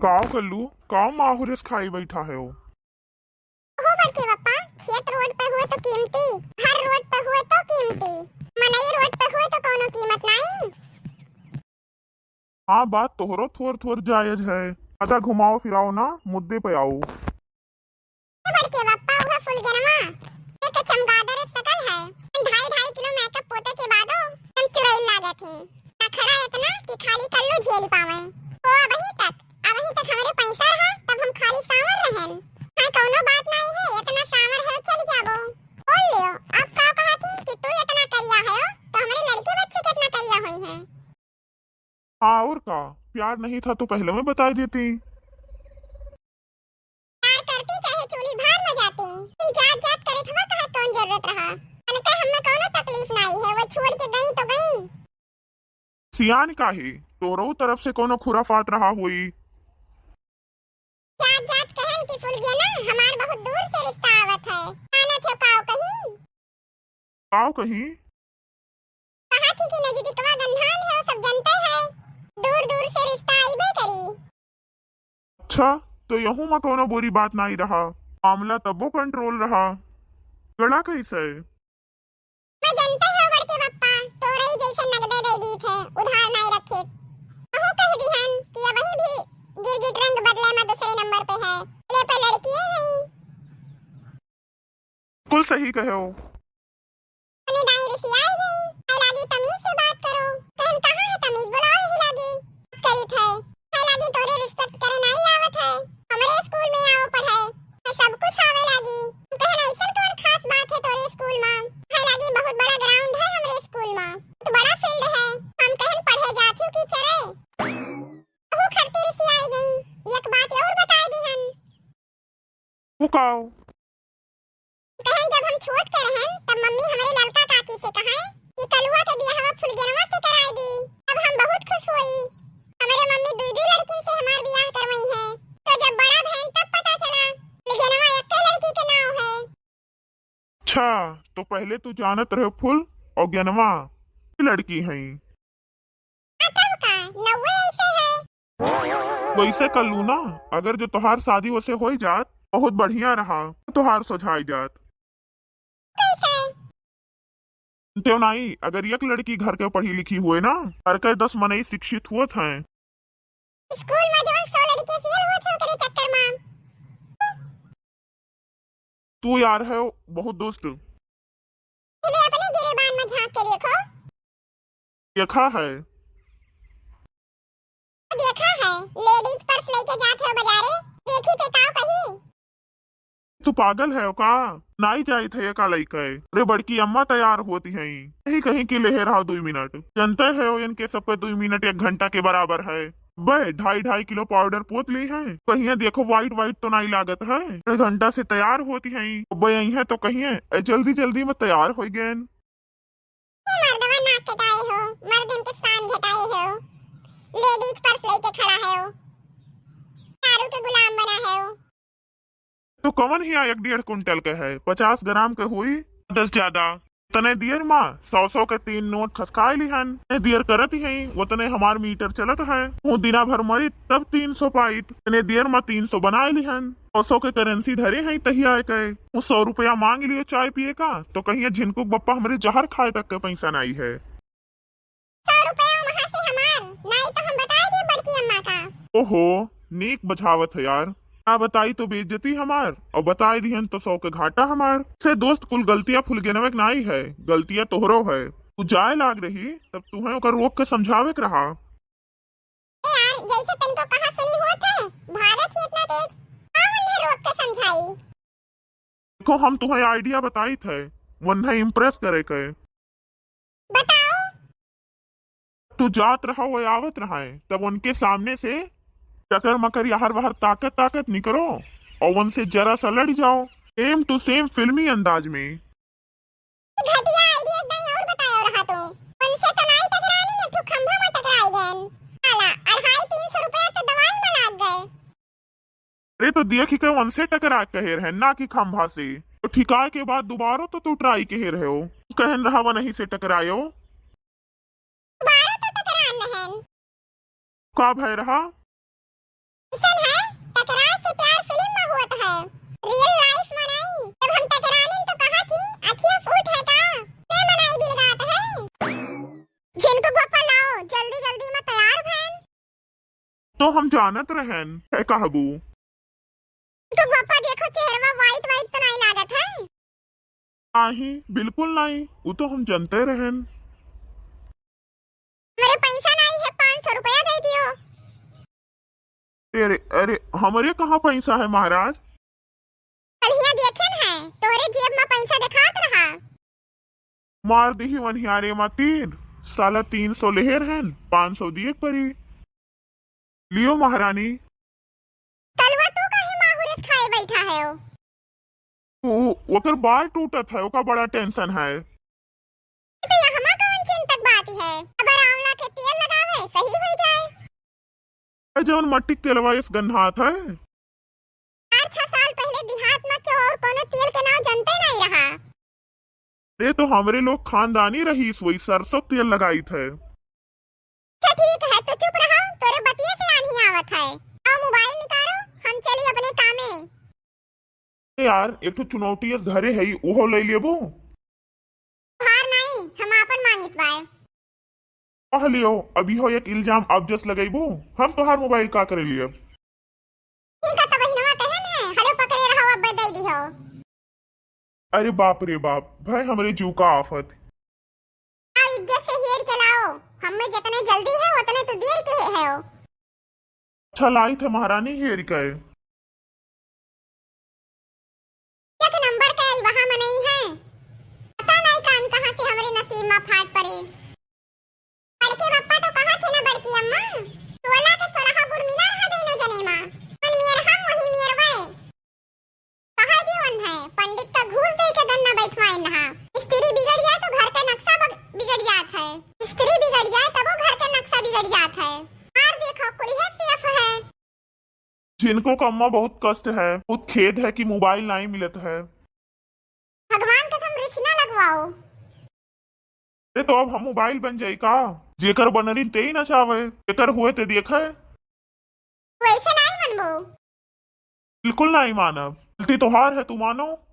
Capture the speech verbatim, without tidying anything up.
काव कल्लू, काव माहुरस खाई बैठा है हो? ओहो बड़के बप्पा, खेत रोड पे हुए तो कीमती, घर रोड पे हुए तो कीमती, मनई रोड पे हुए तो कौनो कीमत नाई। हाँ, बात तोहरो थोर थोर जायज है। ज्यादा घुमाओ फिराओ ना, मुद्दे पे आओ। ए बड़के बप्पा, उहे फुलगेनवा, एक चमगादड़ सकल है। ढाई ढाई किलो मेकअप पोते के बादो हम चुरैल लागे थे। नखरा इतना कि खाली कल्लू झेल पावे। ओ अबही तक, अबही तक हमरे पैसा रहा तब हम खाली सांवर रहन। हाँ, कौनो बात नाई है, इतना सांवर है, चल जाबो। बोल लियो, आप का कहा थी कि तू इतना करिया है तो हमरे लड़के बच्चे कितना करिया हुई हैं। हाँ, और का? प्यार नहीं था तो पहले में बता देती। प्यार करती चाहे चूल्ही भार में जाती, लेकिन जात जात करे थवा कहा कौन जरूरत रहा? अनके हमें कौनो तकलीफ नाई है, वो छोड़ के गई तो गई। सियान काहे? तोरो तरफ से कौनो खुराफात रहा होई। जात जात कहन कि फुलगेना, हमार बहुत दूर से रिश्ता आवत है, आना थे काव कहीं। काव कहीं? कहा थी कि नजदीकवा गंधान है, सब जनते हैं, दूर दूर से रिश्ता आइबे करी। अच्छा, तो यहू में कौनो बुरी बात नाई रहा, मामला तबो कंट्रोल रहा। गड़ा कैसे? मैं जनते हो बड़के बप्पा, तोरई जैसे नगदे दे दी थे, उधार नाई रखे। कहूँ कह दिहन कि अबही भी गिरगिट रंग बदले में दूसरे नंबर पे है, ले पे लड़किए हैं। बिल्कुल सही कहे हो। अपने दाई रिसियाई गई, कहे लागी तमीज से बात करो। कहन कहाँ है तमीज, बुलाओ यही लागी। बात करी थे, कहे लागी तोरे रिस्पेक्ट करे नाई आवत है, हमरे स्कूल में आओ पढ़े, मैं सब कुछ आवे लागी। कहन ऐसन कौन खास बात है तोरे स्कूल में? कहे लागी बहुत बड़ा ग्राउंड है हमरे स्कूल में, तो बड़ा फील्ड है। हम कहन पढ़े जाथू कि चरे? ओहू खरती रिसियाई गई, एक बात और बताई दिहन। वो काव? कहन जब हम छोट के रहन तब मम्मी हमरे ललका काकी से कहे कि कलुआ के बियाहवा फुलगेनवा से कराई दी। तब हम बहुत खुश होई। हमरे मम्मी दुई दुई लड़किन से हमार बियाह करवई है। तो जब बड़ा भैन तब पता चला फुलगेनवा एक्के लड़की के नाव है। अच्छा, तो पहले तू जानत रहे फूल और गेनवा लड़की हैं। आ तब का, नौवे ऐसे है। वैसे कल्लू ना, अगर जो तोहार शादी वैसे होई जात, बहुत बढ़िया रहा, तोहार सोझाई जात। कैसे? तेव नाई, अगर एक लड़की घर के पढ़ी लिखी हुए ना, घर के दस मनई शिक्षित हुए थे। स्कूल में जवन सौ लड़के फेल हुए थे, ओकरे चक्कर में। तू यार है बहुत दुष्ट। पहले अपने गिरेबान में झांक के देखो। देखा है। देखा है, लेडीज पर्स लेके जात हो बाजारे, देखी के का कही? तू पागल है का? नाई जाई थे का लइके? अरे बड़की अम्मा तैयार होती हैं। कहीं कहीं की लेहे रहा दुई मिनट। जनते है इनके सब पे दुई मिनट एक घंटा के बराबर है। बे, ढाई ढाई किलो पाउडर पोत ली है, कहिया देखो वाइट वाइट तो नाई लागत है। डेढ़ घंटा से तैयार होती है, बे यही है तो कहिए, ए, जल्दी जल्दी में तैयार हो गए। मर्दवा नाक कटाए हो, मर्दन के शान घटाए हो, लेडीज पर्स लेके खड़ा है हो, दारू के गुलाम बना है हो। तो कवन हिया एक डेढ़ कुंटल के है, पचास ग्राम के हुई, दस ज्यादा। तने दियर मा सौ सौ के तीन नोट खसकाए लिहन। तने दियर करत ही हैं, वो तने हमार मीटर चलत है। वो दिना भर मरी तब तीन सौ पाइत। तने दियर मा तीन सौ बनाए लिहन। सौ सौ के करेंसी धरे हैं तहिया के। वो सौ रुपया मांग लियो चाय पिए का, तो कहिए झिनकुक बप्पा हमरे जहर खाए तक के पैसा नाई है। सौ रुपया वहाँ से हमार, नाई तो हम बताए दे बड़की अम्मा का। ओहो, नीक बझावत है यार। ना बताई तो बेइज्जती हमार, और बताए दिहन तो सौ के घाटा हमार। से दोस्त कुल गलतियाँ फुलगेनवे के नाई है, गलतियाँ तोहरो है। तू जाए लाग रही, तब तुहें ओकर रोक के समझावे के रहा। ए यार, जैसे तनिको कहा सुनी होत है, भागत ही इतना तेज, का उन्हें रोक के समझाई? देखो, हम तुहें आइडिया बताई थे, वन्हें इम्प्रेस करे के। बताओ। तू जात रहा, वो आवत रहा है, तब उनके सामने से चकर मकर याहर वाहर ताकत ताकत निकरो और उनसे जरा सा लड़ जाओ, सेम टू सेम फिल्मी अंदाज में। घटिया आइडिया एक दाई और बतायो रहा तू। उनसे तो नाई टकरानी में तू खंभा में टकराई गए। साला, अढ़ाई तीन सौ रुपया तो दवाई में लाग गए। अरे तो दिया कि कहे उनसे टकरा कहे रहे, ना कि खंभा से। तो ठिकाए के बाद दोबारा तो तू ट्राई कहे रहे हो। कहन रहा वो नहीं से टकरायो। दोबारा तो टकरान रहन। का भय रहा? ऐसा तो हम जानत रहेन, है कहबू। तो पापा देखो, चेहरवा white white तो नाहीं लागत है? नाहीं, बिल्कुल नाहीं, उ तो हम जनते रहेन। हमरे पैसा नाहीं है, पाँच सौ रुपया दे दियो। अरे, अरे, हमरे कहाँ पैसा है महाराज? कल हियाँ देखेन है, तोरे जेब में पैसा देखात रहा। मार दिही वनिहारे मा तीर, साला तीन सौ लेहे रहेन, पाँच सौ दिए के परी। लियो महारानी। कलवा तू काहे माहुरस खाए बैठा है ओ? उ, ओकर बार टूटत है, ओका बड़ा tension है। तो यहमा कौन चिंतक बात है? अब आंवला के तेल लगावे, सही हो जाए। ए, जौन मट्टी के तेलवा इस गन्हात है। चार छह साल पहले देहात में के और कोनो तेल के नाम जनते नहीं रहा। अरे, तो हमरे लोग खानदानी रहीस, वही सरसों तेल लगाइत है। अच्छा ठीक है, तो चुप रहो, तोरे बतिये से आन्ही आवत है। आओ मोबाइल निकालो, हम चली अपने कामे। ए यार, एक ठो चुनौटी इस घरे है, ओहो ले लेबो। हार नहीं, हम आपन मांगित बाय। कह लियो, अभी हो एक इल्जाम आप जस लगइबो, हम तोहार मोबाइल का करे लिए? ठीक है, तो बहिनवा कहे न, हलो पकड़े रहो, अब दे दिहो। अरे बाप रे बाप, भाई हमरे जीव का आफत। आओ इज्जत से हेर के लाओ, हमें जितने जल्दी है उतने तो देर के है हो। अच्छा लाइत है महारानी हेर के। एक नंबर के आई वहाँ मनई है, पता नहीं कान कहाँ से हमरे नसीब में फाट पड़े। बड़के पप्पा तो कहा थे ना बड़की अम्मा, सोलह के सोलह गुण मिला रहा दोनों जने मा। मन मेर हम वही मेर वै। कहा जीवन है, पंडित का घूस दे के गन्ना बैठवाइन हा। स्त्री बिगड़ जाए तो घर का नक्शा बग-, बिगड़ जात है। स्त्री बिगड़ जाए तबो घर का नक्शा बिगड़ जात है। मार देखो, कुलिहे सेफ है। जिनको कम्मा बहुत कष्ट है, बहुत खेद है कि मोबाइल नहीं मिलत है। भगवान कसम रिस ना लगवाओ। अरे तो अब हम मोबाइल बन जाई का? जेकर बनरिन ते ही नचावे, जेकर हुए ते देखे। वैसे नहीं मनबो। बिल्कुल नहीं मानब। गलती तोहार है, तू मानो।